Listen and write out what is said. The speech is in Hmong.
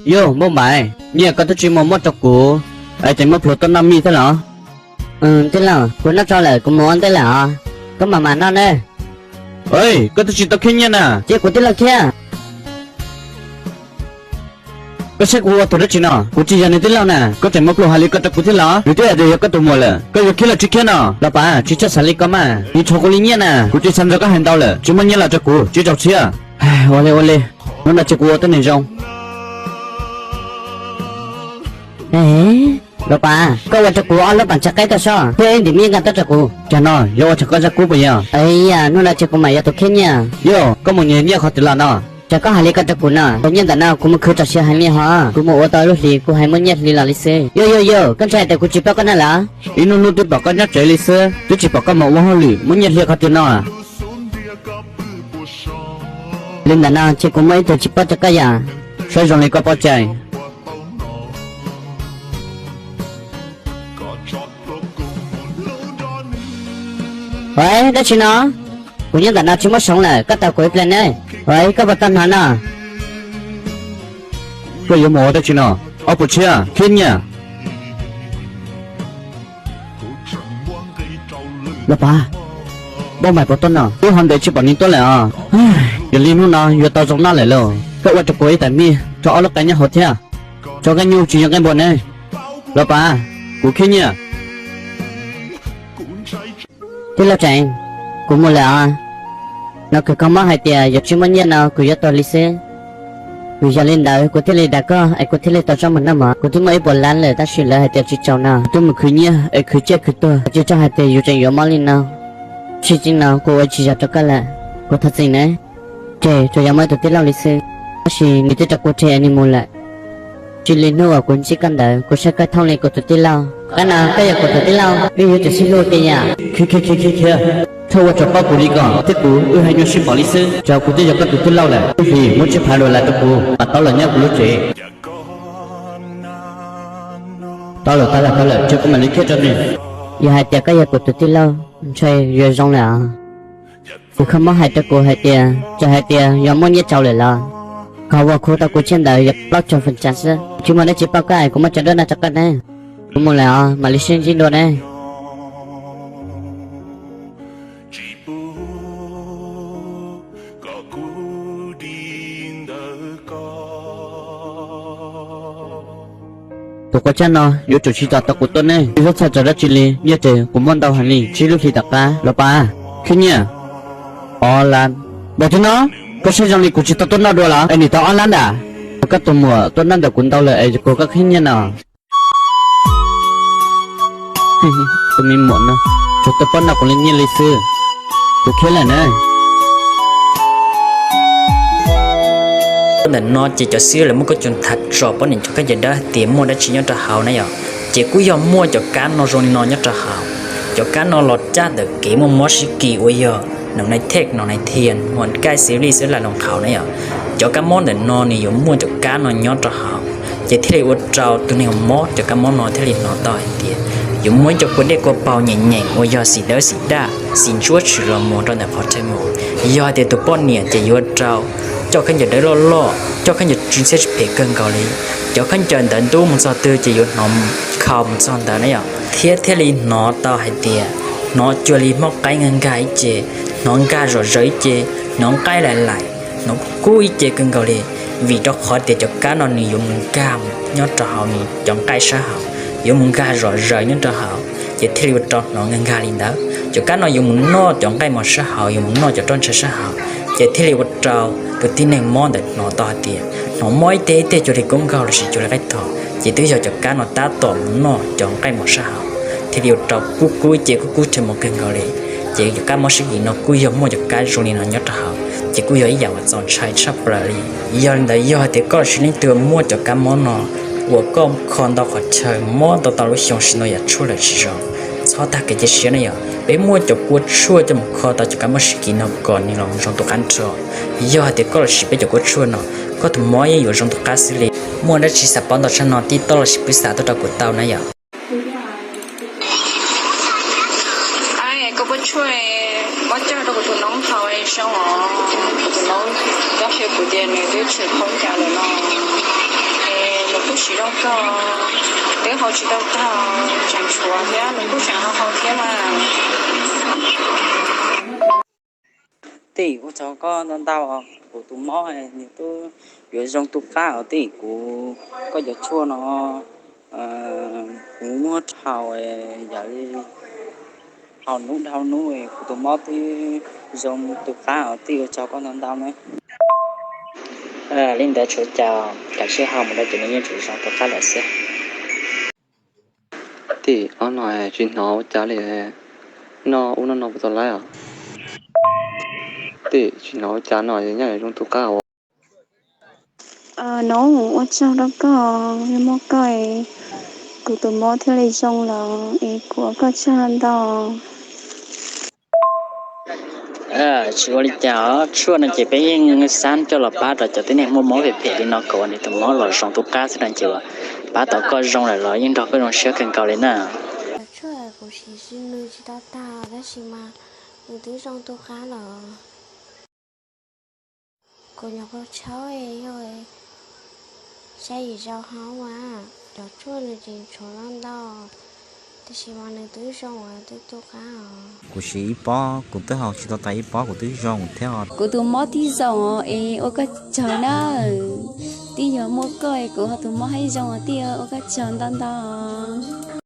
Yog Npauj Npaim, nyiaj koj twb tsis muab rau kuv, es tseem muab plhuav tuaj noj mij thiab los? Tij laug, kuv noj tsau lawm, kuv mus ua ntej lawm os. Koj mam mam noj nawb. Koj twb tsis tau khiab nyiaj na. Cia kuv tij laug khiab. Koj saib kuv ua tus dab tsi no? Kuv tsis yog nws tij laug na, koj tseem muab plhuav hais li ko rau kuv thiab los? Nws twb hais tias yog koj tus muam lawm, koj yuav khiab los tsis khiab no? Los pas, tsis txhob xav li ko mas, nws tshuav kuv li nyiaj na, kuv tsis xav nrog koj hais ntau lawm, tsis muaj nyiaj los rau kuv, tsis txaus siab. Ua li ua li, hnub no cia kuv ua tej neeg zoo. Los pas, koj ua rau kuv ob lub pas ntshai qaib tau soj, thiab ib ntim me nqa tuaj rau kuv. Cas no yuav ua rau koj zaj kub puas yog? Yam hnub no ces kuv mam yog tus khiab nyiaj. Yog koj mus nyiag nyiaj qhov twg los no? Cas koj hais li ko rau kuv no? Tus nyiaj ntawm no kuv mus khwv tam sim hais li hos, kuv mus ua tau lub hlis kuv hais muaj nyiaj hli los li xwb. Yog yog yog, koj ntshai tias kuv tsis paub koj na los? Ib hnub hnub twb pom koj nyob tsev li xwb, twb tsis pom koj mus ua hauj lwm muaj nyiaj hli qhov twg no. Li ntawm no ces kuv muaj ib tug tsis paub rau koj yom. Saib zoo li koj paub cai. Ua dab tsi no? Kuv nyob ntawm no tsis muaj soov lawm, koj taug kuv ib pliag ne. Ua koj puas tau hnov no? Koj yuav mus ua dab tsi no? Ob puas tshiab, khiab nyiaj. Los pas, Npauj Npaim puas tuaj no? Twb ho ntev tsis pom nws tuaj lawm os. Yog li hnub no yuav tau zoo noj lawm lauj. Koj ua rau kuv ib tais mij rau ob lub qe nyob hauv thiab, rau nqaij nyuj tsis yog nqaij npua ne. Los pas, kuv khiab nyiaj. Tij laug Tseem, kuv mus lawm os. No kws koj mob hais tias yuav tsis muaj nyiaj no kuv yuav tuag li xwb. Vim yog li ntawd kuv thiaj li dag koj es kuv thiaj li tau tso mus noj mov. Kuv twb muaj ib puas lab lawm tab sis lawv hais tias tsis txaus no, kuv twb mus khwv nyiaj es khwv ciaj khwv tuag, tsis txhob hais tias yus tseem yuav mob li no. Tshwj xeeb no kuv ua tsis yog rau koj lawm, kuv thov txim nawb. Ces tsuas yog muaj ib tug tij laug li xwb, tab sis nws twb rau kuv rhe es nws mus lawm. Tsis li hnub uas kuv ntsib koj ntawd kuv saib koj thooj li kuv tus tij laug. Qab no koj yog kuv tus tij laug, wb yuav tsum sib hlub tiag yam. Khiav khiav khiav khiav khiav, txhob ua rau paub kuv li ko, thiab kuv wb haj nyuag sib pom li xwb. Txawm kuv twb yog koj tus tij laug lawm, ib hlis muab tsib phav dollar rau kuv, mam tau los nyob kuv lub tsev. Tau lawm tau lawm tau lawm, cia kuv mam li khiav rau nws. Yog hais tias koj yog kuv tus tij laug, ntshai yuav zoo lawm os. Kuv kho mob hais rau kuv hais tias, txawm hais tias yog muaj nyiaj tsaus lawm los, qhov uas khuv tau kuv tshiab ntawd yog plaub caug feem tsam xwb. Tsis muaj dab tsi pauj koj es kuv muab cov duab no rau koj ne. Kuv mus lawm os, mam li sib ntsib dua ne. Tus quav tsab no yuav tsum tsis tos tau kuv tuaj ne, tsis txhob txhawj rau dab tsi li, nyiaj ces kuv muaj ntau heev li, tsib lub hlis tom qab los pas. Khiab nyiaj ob lab. Npaum twg no, koj saib zoo li kuv tsis tau tuaj noj dua los es nim tau ob lab ntag. Koj tus muam tuaj noj ntawm kuv ntau lawm es kuv koj khiab nyiaj no. Tus me muam no, tsuas tuaj pab noj kuv li nyiaj li xwb, kuv khiab lawm na. Ntawm no ces cov xib hwb lawv muab kuj tso tham tso poj niam cov khaub ncaws dawb tias muaj dab tsi nyob rau hauv na yom. Ces kuj yog muaj cov kab no zoo li no nyob rau hauv. Cov kab no los caj ntawm kev muaj mob sib kis uas yog nonai thej nonai thias, nkaij xis lij xwb lam loos qhaus na yom. Cov kab mob ntawm no nws yuav muaj cov kab no nyob rau hauv, ces thiaj li ua rau tus neeg mob cov kab mob no thiaj li hnov tau hais tias yuav muaj ib co kua dej kua paug nyeem nyeem uas yog xim dawb xim daj xim ntsuab tshwm los mus rau ntawm qhov chaw mus. Yog hais tias tus poj niam ces yuav rau coj khaub ncaws dawb loj loj, coj khaub ncaws tsis ntxhiab tsis phem kawg nkaus li. Cov khaub ncaws ntawd ntub mus txog twg ces yuav hnov khau mus txog ntawd na yom, thiab thiaj li hnov tau hais tias hnov cuag li mob qaib nkag nkag ib ce, hnov nkag zom zaws ib ce, hnov nqaij laim laim, hnov kub ib ce kawg nkaus li. Vim rau qhov tias cov kab no nws yuav mus nkag nyob rau hauv nws cov nqaij sab hauv, yuav mus nkag zom zaws nyob rau hauv, ces thiaj li ua rau hnov nkag nkag li ntawd. Cov kab no yuav mus noj cov nqaij mos sab hauv, yuav mus noj cov roj ntsha sab hauv, ces thiaj li ua rau tus tib neeg mob ntawd hnov tau hais tias hnov mob ib teg ib teg cuag li kub nkaug lossis cuag li qaib thos, ces twb yog cov kab no tab tom mus noj cov nqaij mos sab hauv, thiaj li ua rau kub kub ib ce kub kub chaw mus kawg nkaus li. Ces cov kab mob sib kis no kuj yog muaj cov kab zoo li no nyob rau hauv, ces kuj yog ib yam uas txaus ntshai tshaj plaws li. Yog li ntawd yog hais tias koj los sis leej twg muaj cov kab mob no uas koj kho ntau qhov chaw mob ntau tau lub xyoo sim no yam tshuaj lawm tsis zoo, txhob tag kev cia siab na yom. Peb muaj cov kua tshuaj coj mus kho tau cov kab mob sib kis no kom nws los zoo tus qab nrho. Yog hais tias koj los sis peb cov kua tshuaj no, koj tus mob yeej yuav zoo tus qab xwb li. Muaj dab tsi xav paub ntau tshaj no tib toj los sis pub xa tuaj rau kuv tau na yom. Koj puas tshuaj mob coj rau kuv tus noob haus zoo os, kuv tus noob cob qhia kuv tias nws twb tshem khaub ncaws lawm no. Koj twb haus tsis tau tag, tseem tshuav thiab, nws kuj tseem ho haus thiab mas. Tij, ua tsaug koj ntau ntau, kuv tus mob nws twb yuav zoo tu qab os tij. Kuv, koj cov tshuaj no kuv muab haus, yam li haus hnub dhau hnub kuv tus mob twb zoo tu qab os tij, ua tsaug koj ntau ntau na. Li ntawd tshuav cas, kav tsij haus mus rau ces nws yeej yuav zoo tu qab lawm xwb. Tij, ob no tsis hnov ua cas li, noj ub noj no puas tau lawm os? Tij, tsis hnov ua cas no, nyob zoo tu qab os. Nov, ua tsaug rau koj, yog muaj koj es kuv tus mob thiaj li zoo lawm es kuv ua koj tsaug ntau. Tsis ua li cas os, tshuaj no ces peb yeej xav coj los pab rau cov tib neeg muaj mob phem phem li no kom nws tus mob los zoo tu qab xwb no ces pab tau koj zoo lawm los yeej nrog koj zoo siab kawg nkaus li na. Cov tshuaj kuv siv nws tsis tau tag tab sis mas nws twb zoo tu qab lawm. Kuv nyuam qhuav tshaub yog xya yim zaus hauv mas cov tshuaj nws tseem tshuav ntau ntau, tab sis mas nws twb zoo twb tu qab os. Kuv siv ib pob kuv twb haus tsis tau tas ib pob kuv twb zoo thiab os. Kuv tus mob twb zoo os es ua koj tsaug na. Twb yog muaj koj es kuv ho tus mob thiaj zoo os tij, ua koj tsaug ntau ntau.